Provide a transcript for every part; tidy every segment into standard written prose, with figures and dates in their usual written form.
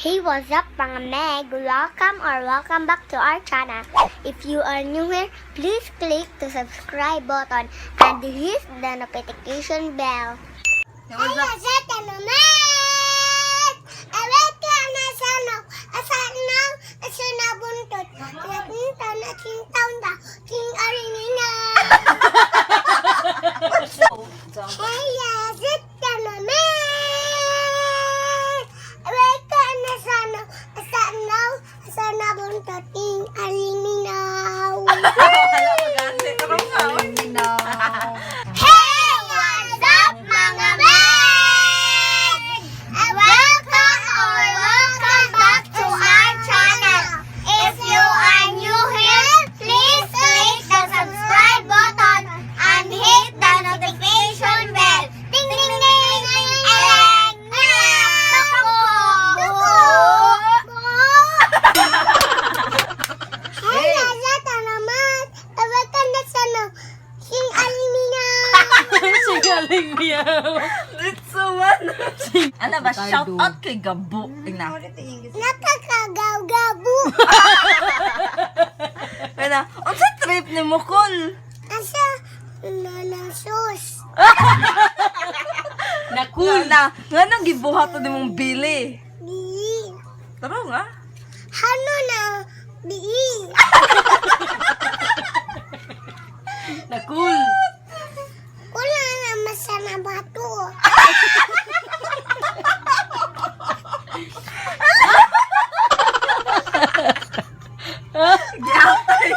Hey, what's up, mga Meg? Welcome or welcome back to our channel. If you are new here, please click the subscribe button and hit the notification bell. Hey, what's up? Meg! Awake na sana, asana, asana buntot. Natinta na tintaw na, ting arinina. Hey, what's up, Meg? Awake na sana, asana, asana buntot, ting arininaw. Wala ko gani. Karong ka. Hey, what's up, mga Meg? Welcome or welcome back to our channel. If you are new here, please click the subscribe button and hit the notification bell. Ding, ding, ding, ding, ding. And Hey, what's up, naman? Welcome na sa no. Sing aliminaw. Sigaling meow. Dito man. Ano ba? Shout out kay Gabo. Ina. Nakakagaw-gabu. Ina. Unsa trip ni Mukol? Asa nanasos. Na cool. Na, nganong gibuhat to nimong bili? Bi. Taro nga. Hano na bi. Na cool. Wala na masana bato. Giatay.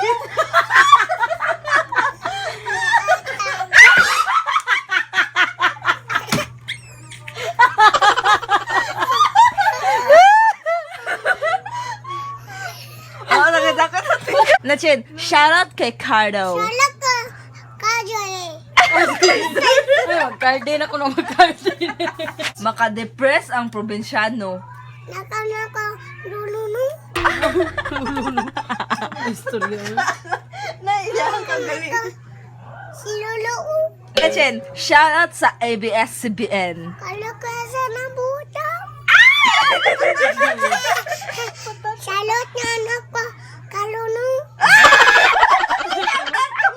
Oh, nakita ko na. Nachin, shout out kay Cardo. Wala ka kajole. Ay, mag-garden ako nung mag-garden. Makadepress ang probinsyano. Naka naka lulunu. Istorya. Naiyak ka galing. Si lolo. Nachin, shout out sa ABS-CBN. Kala ka sa nabuta. Salot na naka kalunu.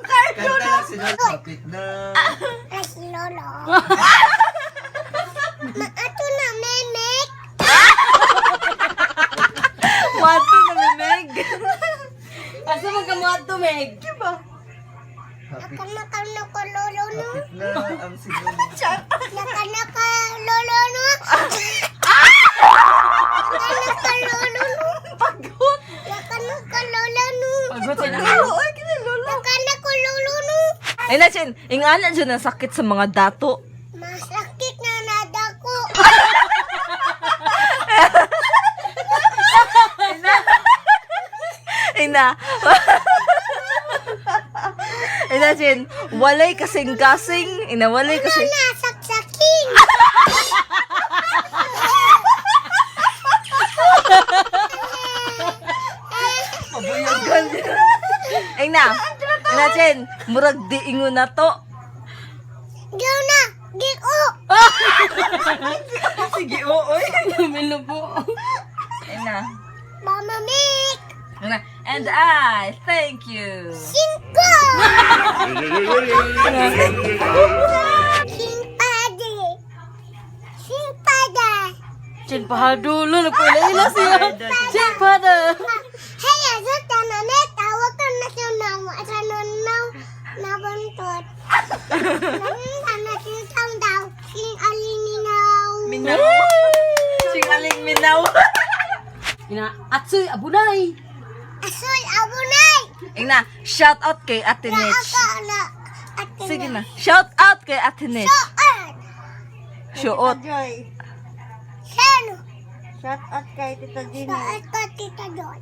Kanta lang si Lolo. Kapit na. Ay, si lolo. Maato na memek. Wato na mimig. Asa man ka mo ato, Meg? Diba? Kapit, Naka naka lolo no. kapit na ang si Lolo. Naka naka lolo no. Naka naka lolo no. Pagod. Naka naka lolo no. Pagod sa na. Oo, ay, kini Lolo. Naka naka lolo no. Ay, Nachin, ingana dyan ang sakit sa mga dato. Masakit na nadako. Ina. Ina, Chin, walay kasing-kasing. Ina, walay kasing... Na saksakin. Mabuyagan. Ina, Ina, Chin, murag di ingon na to. Go na. Giko. Sige, oo. Lumilo po. Ina. Mama Mick. Ina. And I thank you. Cinco. Simpada. Simpada. Chin pahadulo. Nagpila-ila siya. Chin pada. Hey, asa na tawag ka na sa nawa sa nanaw na buntot. Nang sintang daw, sing alininaw. Minaw. Singaling minaw. Ina, atsoy, abunay. Asoy abunay. Ina, shout out kay Ate Nich. Aka na. Ate. Sige na. Shout out kay Ate Nich. Suot. Shuot. Joy. Sino? Shout out kay Tita Gina. Suot ka, Tita Joy.